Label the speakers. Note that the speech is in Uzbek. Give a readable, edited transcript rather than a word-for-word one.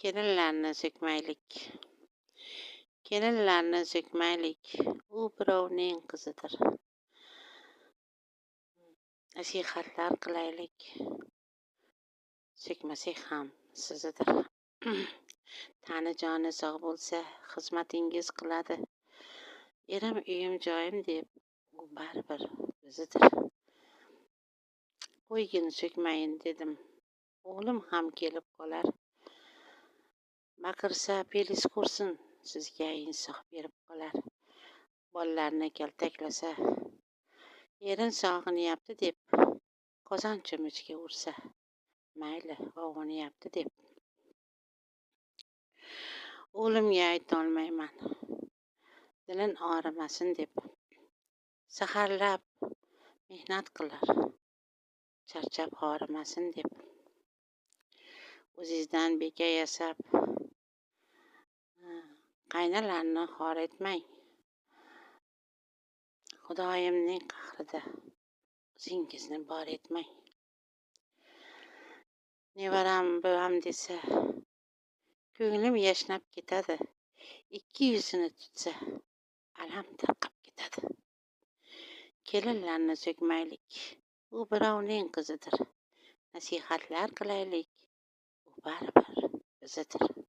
Speaker 1: Kelinlarni so'kmaylik. Kelinlarni so'kmaylik, u birovning qizidir. Nasihatlar qilaylik, so'kmasak ham sizidir. Tani joni sog' bo'lsa, xizmatingiz qiladi. Erim, uyim, joyim deb, u baribir bizidir. Qo'ygin, so'kmayin dedim, o'g'lim ham kelib qolar. Baqirsa pelis ko'rsin, sizga insof berib qolar. Bolalarni kaltaklasa, erin sog'inyapti deb, qozon cho'michga ursa, mayli og'unyapti deb. O'g'limga aytolmayman, dilin og'rimasin deb. Saharlab mehnat qilar, charchab horimasin deb. O'zizdan beka yasab, qaynalarni xor etmang. Xudoyimning qahrida o'zingizni bor etmang. Nevaram buvam desa, ko'nglim yashnab ketadi. Ikki yuzini tutsa, alam tarqab ketadi. Kelinlarni so'kmaylik, u birovning qizidir. Nasihatlar qilaylik, u baribir bizidir.